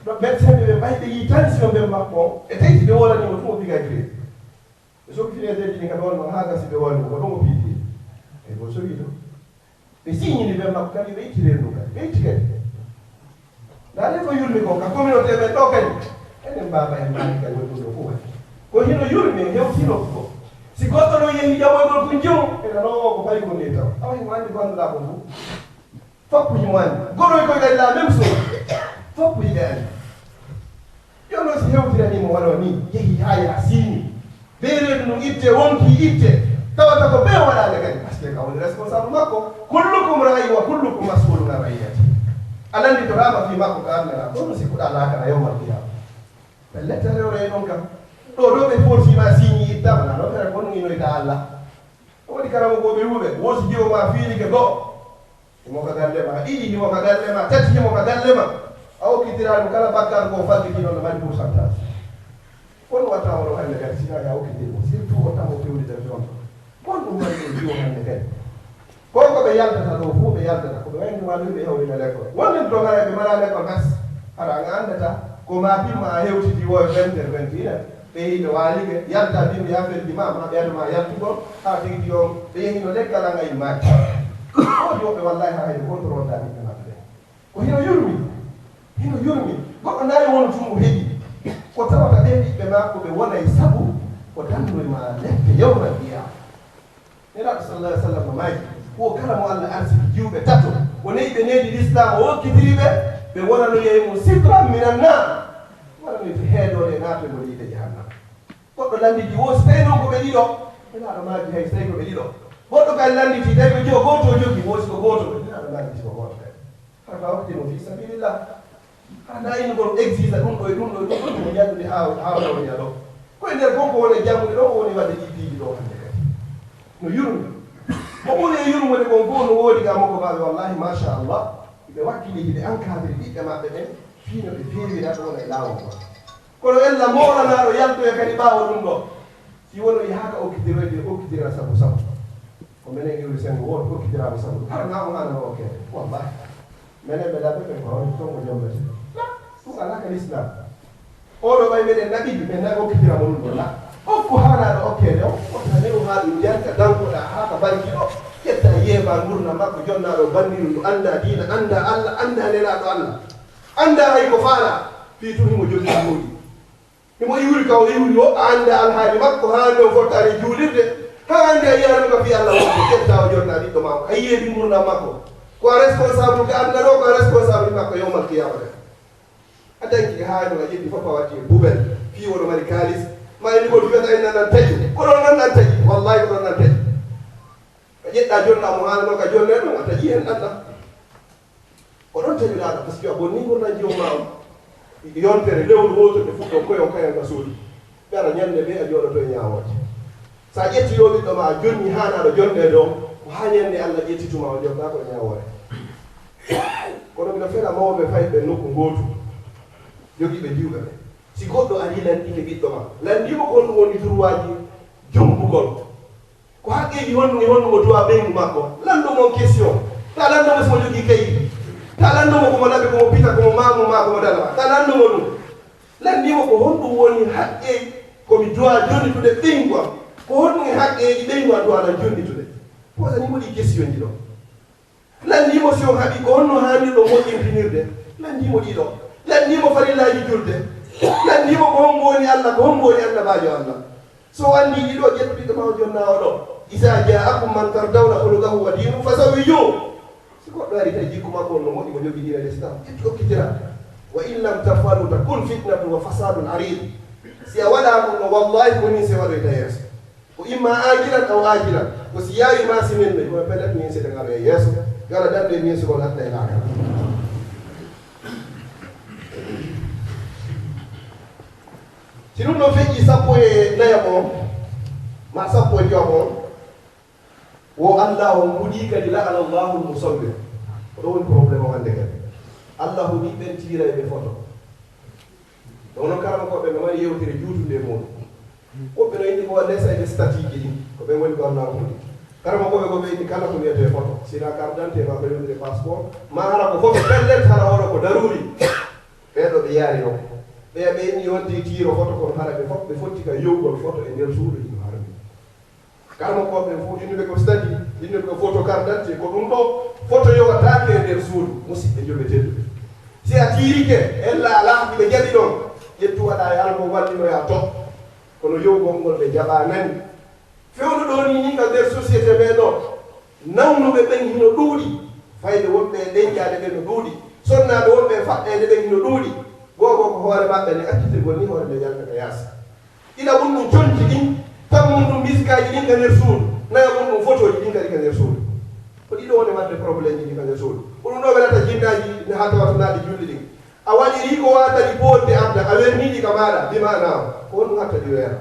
ɗo ɓen sembe ɓe ɓay ɓe yii tension ɓen makko on, e tayti ɓe wolani mo tun, o bigay reedu. Ɓe soki fineteeji ɗin ka ɓe wonno haa gasi ɓe woni ko ɗum o piiti. E ko sowi to. Ɓe siñini ɓe makko kadi, ɓe itti reedu kadi, ɓe itti kadi. Ndaade ko yurmi ko ka communauté men ɗo kadi. Enen baaba en maani kadi woni ɗum ɗo fof waɗi. Ko hino yurmi, hewtino ko. Si goɗɗo ɗo yehi ƴamoygol ko jom, ene ɗo ko fayi ko ni taw. Awa himo anndi ko annduɗaa ko fof. Foppu himo anndi. Goroy koy kadi la même chose. Foppu hiɓe anndi. Yo non si hewtiranii mo wano ni, yehi haa yaa siini. Ɓe reedu ndun itte, wonki itte. Tawata ko ɓe waɗaade kadi. Parce que ka woni responsable makko. Kullukum raa'i wa kullukum mas'ulun an ra'iyati. A lannditorama fii makko ka aduna ka. Kono si kuɗa laakara yawmal qiyama. Ɓe letta rewre e ɗon kam. Ɗo ɗo ɓe forsi ma siini itta, wala ɗo fere ko ɗum inoyta Allah. Ko waɗi karamokooɓe wuuɓe, woosi jiwo ma fiilike go'o, himo ka galle ma, ɗiɗi himo ka galle ma, tati himo ka galle ma. A okkitiraali mo kala bakkaatu ko o faggiti noon no mari pourcentage. Kono watta oɗo hannde kadi, sina ya okkitiri mo, surtout o tamo fewndita toon. Kono ɗum mari ɗum jiwo hannde kadi. Ko ko ɓe yaltata ɗo fof, ɓe yaltata. Ko ɓe wayno ma ɗum ɓe hawrina lekkol. Wonnen to ngara ɓe mara lekkol gas. Hara an anndata ko ma pimma a hewtiti wo e vingt heures, vingt et une heures. Ɓe yehi ɓe waalike, yalta bimbi affaire ji ma, ma ɓeydo ma yaltugol, haa tigi tigi on, ɓe yehi no leggal an ayi maaki. Woodi woɓɓe wallahi haa hayde contrôle da ɓiɓɓe maɓɓe ɓen. Ko hino yurmi, hino yurmi. Goɗɗo nayi wonu tun mo heɓi. Ko tawata ɓen ɓiɓɓe ma ko ɓe wonay sabu ko dannoy ma lepte yawmal qiyama. Nelaaɗo sallallahu alaihi wasallam no maayi, wo kala mo Allah arsiki jiwɓe tato, o ne'i ɓe needi Lislaam, o okkitiri ɓe, ɓe wonanoyay mo sitran minan naar, wonanoyte heedoore e naatoygol yiite jahannama. Goɗɗo lannditi, wo si tawi noon ko ɓe ɗiɗo, Nelaaɗo maaki hay so tawi ko ɓe ɗiɗo. Goɗɗo kadi lannditi, tawi ko jo-, gooto o jogii, wo si ko gooto, Nelaaɗo maaki si ko gooto kadi. Hara ko a waɗde mo fi sabilillah. Hara na innugol exige ɗum ɗo e ɗum ɗo e ɗum ɗo, ɗum ko ñanndude haa, haa wona woni ɗo. Ko e nder kon ko woni e janngude ɗo, ko woni waɗde ɗi piiji ɗo hannde kadi. No yurmi. Ko ɓuri e yurmude kon fof no woodi ka makko maɓɓe, wallahi, machallah. Ɓe wakkilii, ɓe encadre ɓiɓɓe maɓɓe ɓen, fii no ɓe feewira ɗo wona e laawol ngol. Kono ella moolanaaɗo yaltoya kadi ɓaawo ɗum ɗo. Si wono yaha ka okkitiroyde, okkitira sabu sabu. Ko menen iwri senngo wooto okkitiraama sabu. Hara na o haana no okkede. Wallahi. Menen ɓe laɓɓe ɓen ko hawri toon ko jombete. La, ɗum alaa ka Lislaam. Oɗo ɓay meɗen naɓidi, ɓe na okkitira mo ɗum ɗo. La. Okku haanaaɗo okkeede o, wota ne o haa ɗum janta, dankoɗaa haa ka barki ɗo. Ƴetta yeeba ngurndan makko, jonnaaɗo banndiru ndu anndaa diina, anndaa Allah, anndaa nelaaɗo Allah. Anndaa hay ko faalaa, fii tun himo jogii ɗum. Himo iwri ka o iwri o, a anndaa alhaali makko, haa nde o fottaani juulirde, haa nde a yiyaani mo ka fii Alla wonde, ƴetta o jonna ɓiɗɗo maa o. A yi'ii ngurndan makko. Ko a responsable ka aduna ɗoo, ko a responsable makko yawmal qiyaama kadi. A danki ka haa no a ƴetti fof a watti e poubelle. Fii oɗo mari kaalis. Ma e ligol fii wiyata en nan nan taƴi. Ko ɗon nan nan taƴi. Wallahi ko ɗon nan taƴi. A ƴetta jonna mo haala no ka jonne ɗon, a taƴi hen ɗan ɗan. Ko ɗon taƴuɗaa ɗon, parce que a bonni ngurndan jom maa on. Yontere lewru wootoru ɓe fuɗɗo koyon kayon ka suudu. Ɓe ara ñannde ɓe a jooɗoto e ñaawooje. So a ƴetti ɗoo ɓiɗɗo maa a jonni haanaaɗo jonneede on, ko haa ñannde Alla ƴetti tuma o jokkaa ko e ñaawoore. Kono miɗo fela mawɓe fayɓe nokku ngootu, jogiiɓe diwɓe ɓe. Si goɗɗo arii lanndike ɓiɗɗo maa, lanndii mo ko honɗum woni durwaaji jombugol. Ko haqqeeji honɗum e honɗum o duwaa ɓeyngu makko. Lanndo mo on question. Taa lanndo mo si mo jogii kaydi. Taa lanndo mo ko mo laɓi, ko mo pita, ko mo maamu maa, ko mo dala maa. Taa lanndo mo ɗum. Lanndii mo ko honɗum woni haqqe ko mi duwaa jonnitude ɓeyngu am. Ko honɗum e haqqeeji ɓeyngu am duwaa lan jonnitude. Posanii mo ɗii question ji ɗoo. Lanndii mo si on haɓii ko honno haanirɗon moƴƴintinirde. Lanndii mo ɗii ɗoo. Lanndii mo farillaaji julde. Lanndii mo ko hombo woni Alla, ko hombo woni annabaajo Alla. So o anndii ɗii ɗoo, ƴettu ɓiɗɗo maa o jonnaa o ɗoo. Iza ja'akum man tardawna khuluqahu wa dinahu fazawwijuhu. Si goɗɗo arii tawi jikku makko on no moƴƴi, mo jogii diina Lislaam, ƴettu okkitiraa. Wa in lam taf'alu takun fitnatun wa fasadun arid. Si a waɗaa ɗum ɗoo, wallahi ko nii si waɗoyta yeeso. Ko imma aajilan aw aajilan. Ko si yaawi ma si nenne, kono pellet nii si ɗen aroya yeeso. Yo Alla dandu en nii si won aduna e laakhira. Si ɗum ɗoo feƴƴi sappo e nayaɓo on, ma sappo e jowaɓo on, wo Alla on huɗii kadi la'ana Allahu al-musawwir. Ko ɗoo woni problème o hannde kadi. Alla huɗii ɓen tiirayɓe foto. Ɗoo non karamokooɓe no mari yewtere juutunde e muuɗum. Woɓɓe no inni ko waɗde sayde statut ji ɗin, ko ɓen woni ko Alla on huɗii. Karamokooɓe goo ɓe inni kala ko wiyetee foto, si na carte d'identité ma ko yondiri e passeport, ma hara ko foto pellet, hara oɗo ko daruuri. Ɓee ɗoo ɓe yaari ɗoo. Ɓeya ɓe inni wonti tiiro foto, kono hara ɓe fof ɓe fotti ka yowgol foto e nder suudu hino harmi. Karamokooɓe ɓen fof innuɓe ko statut, innuɓe ko photo carte d'identité, ko ɗum ɗoo foto yowataake e nder suudu, musiɓɓe julɓe tedduɓe. Si a tiirike, ella alaa, hiɓe jaɓi ɗon, ƴettu waɗaa e alko wallinoyaa to. Kono yowgol ngol ɓe jaɓaanani. Fewndo ɗoo nii nii ka nder société men ɗoo, nawnuɓe ɓen hino ɗuuɗi, fayɓe wonɓe e ɗeñƴaaɗe ɓen no ɗuuɗi, sonnaaɓe wonɓe e faɗɗeende ɓen hino ɗuuɗi. Goo goo ko hoore maɓɓe ne accitirgol nii hoore nde yalta ka yaasi. Ɗiɗaɓun ɗum conci ɗin, tammum ɗum miskaaji ɗin ka nder suudu, nayaɓun ɗum fotooji ɗin kadi ka nder suudu. Ko ɗiɗo woni waɗde problème ji ɗin ka nder suudu. Ko ɗum ɗoo welata jinnaaji ne haa tawata naaɗi julɗi ɗin. A waɗirii ko waatani poodde adda, a wernii ɗi ka maaɗa, bi maanaa, ko honɗum hatta ɗi weera?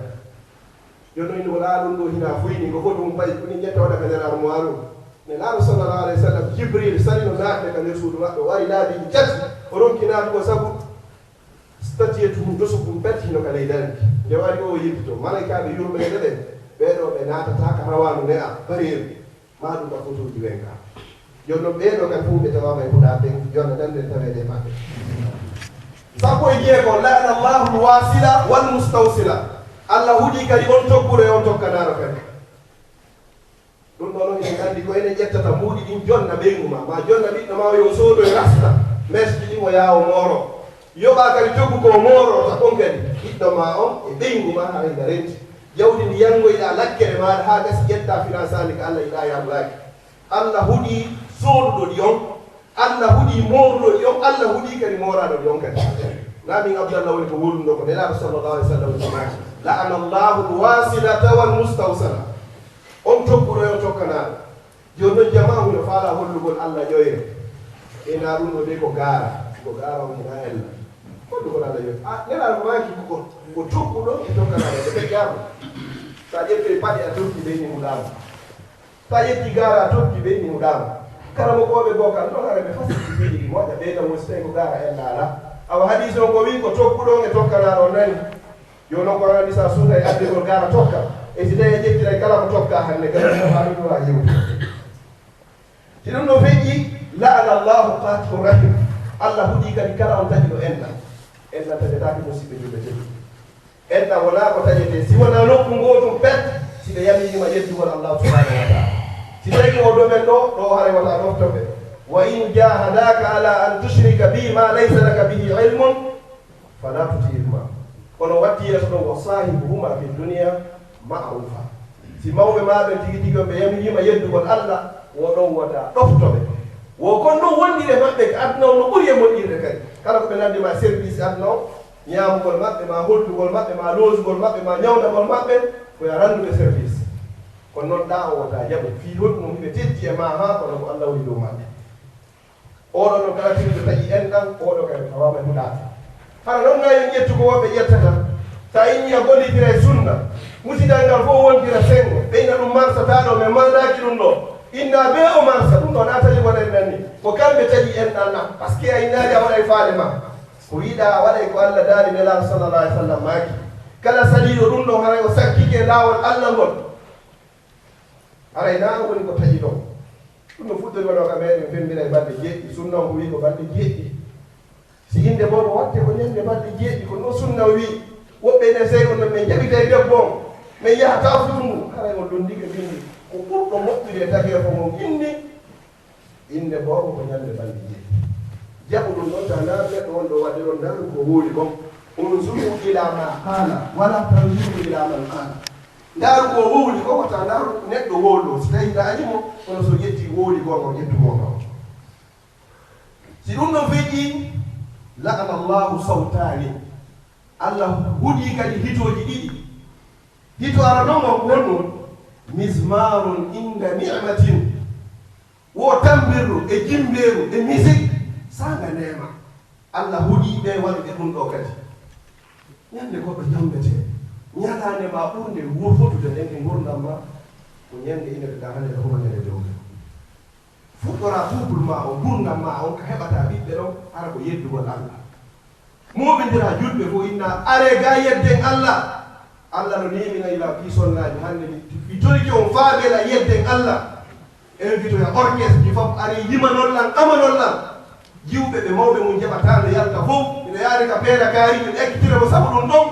Jooni no innugol, "Aa, ɗum ɗoo hinaa fuyni, ko foti ɗum payi, ko ɗin ƴetta waɗa ka nder armoire o." Nelaaɗo sallallahu alayhi wa sallam, Jibril salino naatde ka nder suudu maɓɓe, o ari laabiiji tati, o ronki naatugol sabu statue tun, dosu kun pet hino ka ley danki. Nde o ari o yiltito, malaykaaɓe yurmeende ɓen, ɓee ɗoo ɓe naatataa ka rawaandu ne'a, bareeru. Maa ɗum ka fotooji wen ka. Jooni non ɓee ɗoo kadi fof ɓe tawaama e huɗaa ɓen, yo Alla dandu en taweede e maɓɓe. Sappo e jeego, la'ana Allahu al-wasila wal mustawsila. Alla huɗii kadi on tokkuɗo e on tokkanaaro kadi. Ɗum ɗoo non eɗen anndi ko enen ƴettata mbuuɗi ɗin jonna ɓeyngu maa, maa jonna ɓiɗɗo maa o yo soodo e rasta, mèche ji ɗin o yaha o mooro. Yoɓaa kadi coggu ko moororta on kadi, ɓiɗɗo maa on e ɓeyngu maa haray nga renti. Jawdi ndi yanngoyɗaa lakkere maaɗa haa gasi ƴettaa finansandi ka Alla yiɗaa yaamulaaki. Alla huɗii sooduɗo ɗi on, Alla huɗii mooruɗo ɗi on, Alla huɗii kadi mooraaɗo ɗi on kadi. Naa min Abdallah woni ko wowlunoo ko Nelaaɗo sallallahu alayhi wa sallam jamaaki. La'ana Allahu al-wasilata wal mustawsala. On tokkuɗo e on tokkanaaɗo. Jooni non jamaa hino faalaa hollugol Alla ƴoyre. E naa ɗum ɗoo de ko gaara, ko gaara on hinaa ella. Hollugol Alla ƴoyre. A, Nelaaɗo maaki ko, ko tokkuɗo e tokkanaaɗo, ɓe peggaama. So a ƴettee paɗe a tokki ɓe ni mu ɗaama. So a ƴetti gaara a tokki ɓe ni mu ɗaama. Karamokooɓe goo kan ɗon hara ɓe fasiti piiji ɗi moƴƴa, ɓe tan woni so tawi ko gaara ella alaa. Awa hadiis on ko wii ko tokkuɗo on e tokkanaaɗo on nani. Yo non ko waɗi sa suuta e addigol gaara tokka. E si tawi a ƴettiray kala ko tokka hannde, gaara ko haa ɗum ɗo a yewti. Si ɗum ɗo feƴƴi, la'ana Allahu qati'u rahim. Alla huɗii kadi kala on taƴuɗo enɗan. Enɗan taƴetaake musiɓɓe julɓe tedduɓe. Enɗan wonaa ko taƴetee, si wonaa nokku ngootum pet, si ɓe yamirii ma yeddugol Allahu subhanahu wa ta'ala. Si tawi ko o domen ɗo, ɗo haray wata ɗofto ɓe. Wa in jahadaka ala an tushrika bi ma laysa laka bihi ilmun, fala tuti'huma. Kono watti yeeso ɗon, "Wa saahibuhuma fi dunya ma'rufa." Si mawɓe maa ɓen tigi tigi on ɓe yamiriima yeddugol Alla, wo ɗon wota ɗofto ɓe. Wo kon ɗum wondiri e maɓɓe ka aduna on no ɓuri e moƴƴirde kadi. Kala ko ɓe nanndi ma service aduna on, ñaamugol maɓɓe, ma hollugol maɓɓe, ma loosugol maɓɓe, ma ñawndagol maɓɓe, ko yo a ranndu ɓe service. Kono non ɗa o wota jaɓu. Fii honɗum hiɓe teddi e ma haa kono ko Alla woni dow maɓɓe. Oɗo no kala tigi to taƴi enɗan, oɗo kadi tawaama e huɗaɓe. Hara non ngayon ƴettu ko woɓɓe ƴettata. Sa inni a gollitira e sunna, musidal ngal fof wontira sengo. Ɓeyna ɗum marsataɗo, men mardaaki ɗum ɗo. Inna be o marsa, ɗum ɗo na taƴi wona en nanni. Ko kamɓe taƴi enɗan na. Parce que a innaali a waɗay faale ma. Ko yiɗa a waɗay ko Alla daali Nelaaɗo sallallahu alaihi wasallam maaki. Kala saliiɗo ɗum ɗon haray o sakkike laawol Alla ngol. Haray na woni ko taƴi ɗon. Ɗum no fuɗɗori wano ka meɗen femmbira e balɗe jeeɗiɗi. Sunna on ko wi ko balɗe jeeɗiɗi. Si innde boobo watte ko ñande balɗe jeeɗiɗi, ko non sunna o wi. Woɓɓe ene sey on no men jaɓita e debbo on. Men yaha ta futungu. Haray on londike bindi. Ko ɓurɗo moƴƴude e tageefo mon inni. Innde boobo ko ñande balɗe jeeɗiɗi. Jaɓu ɗum ɗon ta ndaaru neɗɗo on ɗo waɗde ɗon ndaaru ko wowli kon. Unzuru ila ma qala, wala tanzuru ila man qala. Ndaaru ko wowli ko, wata ndaaru neɗɗo wowlo. Si tawi ndaari mo, kono so ƴetti wowli gonga, o ƴettu gonga o. Si ɗum ɗon feƴƴi, la'ana Allahu sawtani. Allah huɗi kadi hitooji ɗiɗi. Hito ara non on ko honɗum? Mizmarun inda ni'matin. Wo tammbirɗo e jimmbeeru e misik saanga neema. Allah huɗi ɓe waɗuɓe ɗum ɗo kadi. Ñande goɗɗo jammbetee, ñalaande ma ɓurnde wo-, fotude nden e ngurndan ma, ko ñande ina ɓe ɗaanande ɗo humanere dewgal. Fuɗɗora couple ma on, ngurndan ma on, ka heɓata ɓiɓɓe ɗon, hara ko yeddugol Allah. Muumindira julɓe fof inna are ga yedden Allah. Allah no nemina ila fii sonnaajo hannde mi, mi torike on faabela yedden Allah. Invitoya orchestre ji fof ari yimanol lan, amanol lan. Jiwɓe ɓe mawɓe mum jaɓata no yalta fof. Ina yaade ka peera kaari ɓe ekkitira mo sabu ɗum ɗon.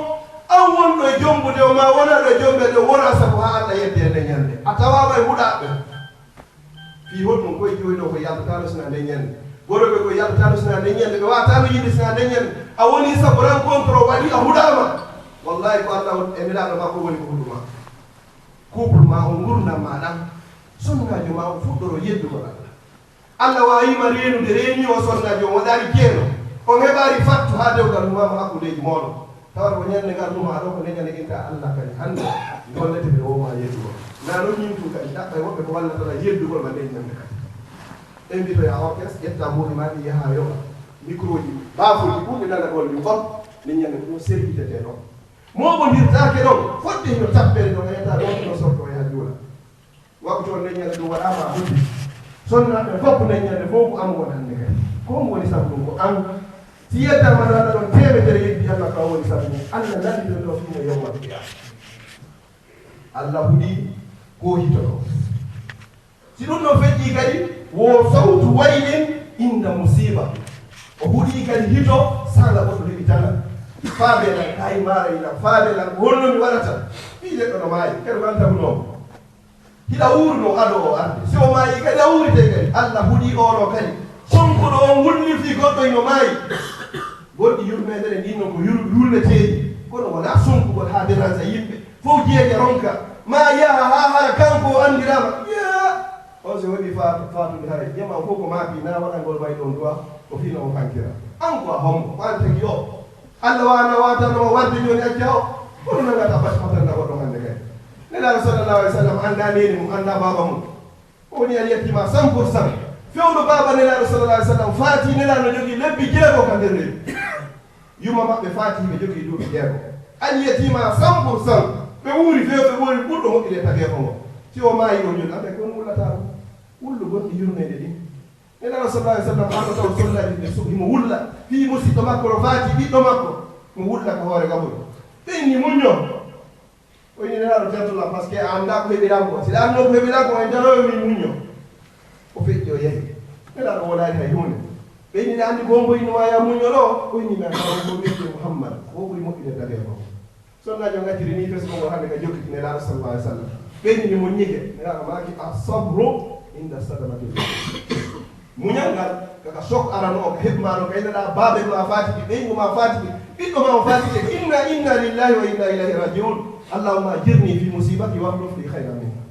An wonɗo e jombude o ma wonaɗo e jombe ɗo wona sabu haa Allah yedde e nden ñande. A tawaama e huɗaaɓe. Fii honɗum koye joyi ɗo ko yaltataano sina nden ñande? Worɓe ko yaltataano sina nden ñande, ɓe waataano yiide sina nden ñande. A woni sabu rencontre o waɗi a huɗaama. Wallahi ko Allah on e Nelaaɗo makko woni ko huɗuma. Couple ma on, ngurndan ma ɗan. Sonnaajo ma on fuɗɗoro yeddugol Allah. Allah waawii ma reenude, reeni o sonnaajo on waɗaali jeeno. On heɓaali fattu haa dewgal humaama hakkundeeji mooɗon. Tawata ko ñande ngal ɗum haa ɗo ko leñal e inta Allah kadi hannde gollete ɓe wowma yeddugol. Na non ñin tun kadi ɗaɓɓay woɓɓe ko wallata la yeddugol ma nden ñande kadi. Invitoya orchestre, ƴetta mbuuɗi ma ɗi yaha yoɓa microji, baafuji ɓurɗi nanagol ɗi fof nden ñande ko ɗum servitete ɗon. Moɓondirtaake ɗon, fodde hino tappere ɗon, a yetta ɗon hino sorto o yaha juula. Waktu on leññande ɗum waɗaama a hundi. Sonnaaɓe fof leññande fof ko am won hannde kadi. Ko on woni sabu ɗum ko an. Si yeddama naɗa ɗon teemedere yeddi Allah ka woni sabu ɗum. Allah nani ɗum ɗo fii no yowmal qiyaama. Allah huɗi ko hito ɗo. Si ɗum ɗon feƴƴi kadi wo sawtu waylin inda musiba. O huɗi kadi hito saanga goɗɗo heɓi tanal. Faabe lan kayi maara ila faabe lan ko honno mi waɗata. Fii neɗɗo no maayi. Kadi ko an tagu noon. Hiɗa wuuri no ado o arde. Si o maayi kadi a wuurite kadi. Allah huɗi oɗo kadi. Sonkuɗo on wulli fii goɗɗo ino maayi. Gonɗi yurmeendere ndin non ko yur-, yurmeteeɗi. Kono wonaa sonkugol haa dérange yimɓe. Fof jeeje ronka. Ma yaha haa hara kanko o anndiraama. Yaa! On si waɗi faatu, faatude haray. Jama fof ko maapi na waɗangol may ɗon duwa. Ko fii no o hankira. An ko a hombo. Ko an tagi o. Allah waana watanoma warde jooni acca o. Kono nangata bati fatanna goɗɗo hannde kay. Nelaaɗo sallallahu alaihi wasallam annda neni mum, annda baaba mum. O woni alyatima cent pour cent. Fewndo baaba Nelaaɗo sallallahu alaihi wasallam faati Nelaaɗo jogii lebbi jeego ka nder leydi. Yuma maɓɓe faati ɓe jogii duuɓi jeego. Alyatima cent pour cent. Ɓe wuuri few, ɓe wuuri ɓurɗo moƴƴude tageefo ngo. Si o maayi o ñun, aɓe kon wullata ɗum. Wullu gonɗi yurmeende ɗin. Nelaaɗo sallallahu alaihi wasallam arno taw sollaaji ɓe suɓi mo wulla. Fii musiɗɗo makko no faati ɓiɗɗo makko. Mo wulla ka hoore gabol. Ɓe inni muñño. O inni Nelaaɗo jartula, parce que a anndaa ko heɓiraa ko. Si a annoo ko heɓiraa ko, en darooyo min muñño. O feƴƴi o yahi. Nelaaɗo wolaani hay huunde. Ɓe inni, "Anndi ko hombo innoma ya muñño ɗo?" O inni, "Mi anndaa hombo wi'etee Muhammad. Ko o ɓuri moƴƴude tageefo." Sonnaajo ngacciri ni Facebook o hannde ka jokkiti Nelaaɗo sallallahu alaihi wasallam. Ɓe inni, "Mo ñige." Nelaaɗo maaki, "As-sabru inda sadamatil ula." Muñal ngal Kaka sok arano o, ka heɓ ma no, kay nana baaba ma fatike, ɓeyngu ma fatike, ɓiɗɗo ma o fatike, inna, inna lillahi wa inna ilayhi raji'un. Allahumma ajirni fi musibati wa akhlif li khayran minha.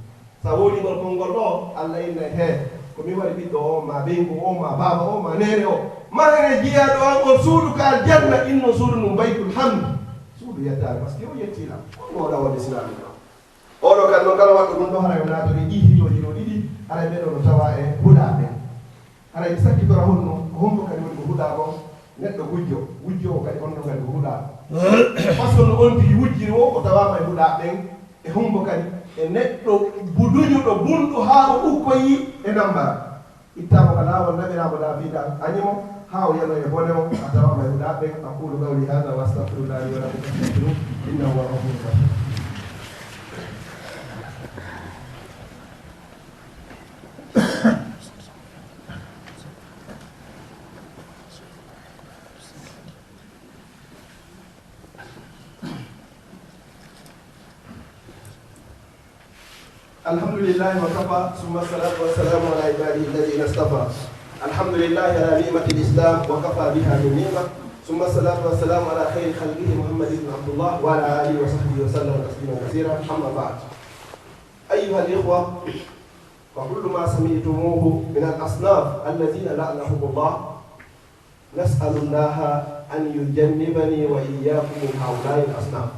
Sa woni ngol konngol ɗo, Allah inna he, ko mi waɗi ɓiɗɗo o, ma ɓeyngu o, ma baaba o, ma neene o. Ma hene jiyaaɗo an o suudu ka aljanna, inno suudu ndum Baytul Hamd. Suudu yettaare, parce que o yetti lam. Ko ɗo ɗawol Islami ɗo. Oɗo kan noon, kala waɗɗo ɗum ɗo, haray o naatani ɗi hitooji ɗo ɗiɗi, haray ɓe ɗo no tawa e huɗaaɓe. Haray mi sakkitora honno, ko hombo kadi woni ko huɗaaɗo? Neɗɗo gujjo, gujjo o kadi, on ɗo kadi ko huɗaaɗo. Parce que no on tigi wujjiri o, o tawaama e huɗaaɓe ɓen, e hombo kadi? E neɗɗo buduñuɗo, bunɗo haa o ukkoyi e nambara. Ittaama ka laawol naɓiraama laabiiɗo, a ñimo haa o yanoya e bone o, a tawaama e huɗaaɓe ɓen. أقول قولي هذا وأستغفر الله لي ولكم فاستغفروه إنه هو الغفور الرحيم. الحمد لله وكفى، ثم الصلاة والسلام على عباده الذين اصطفى. الحمد لله على نعمة الإسلام، وكفى بها من نعمة، ثم الصلاة والسلام على خير خلقه محمد بن عبد الله وعلى آله وصحبه وسلم تسليما كثيرا. أما بعد، أيها الإخوة، وكل ما سمعتموه من الأصناف الذين لعنهم الله، نسأل الله أن يجنبني وإياكم من هؤلاء الأصناف.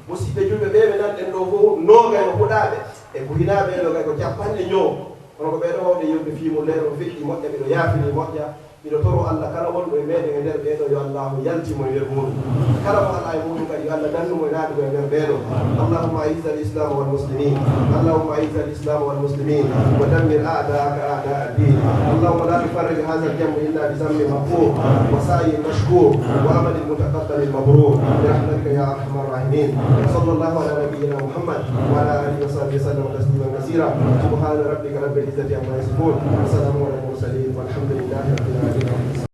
Musidɓe julɓe ɓe ɓe nanɗen ɗo fof, noogay o huɗaaɓe e ko hinaaɓe ɓe ɗo kay ko capanɗe ñoo. Kono ko ɓe ɗo wawde yonde fii mum leero feƴƴi moƴƴa, miɗo yaafini moƴƴa. Miɗo toro Allah kala wonɗo e meɗen e nder ɓee ɗo, yo Allah yaltin mo e nder muɗum. Kala mo alaa e muɗum kadi, yo Allah dandu mo e naatugo e nder ɓee ɗo. اللهم أعز الإسلام والمسلمين. اللهم أعز الإسلام والمسلمين. ودمر أعداءك أعداء الدين. اللهم لا تفرق هذا الجمع إلا بذنب مغفور وسعي مشكور وعمل متقبل مبرور برحمتك يا أرحم الراحمين. وصلى الله على نبينا محمد وعلى آله وصحبه وسلم تسليما كثيرا. سبحان ربك رب العزة عما يصفون. وسلام على المرسلين والحمد لله رب العالمين.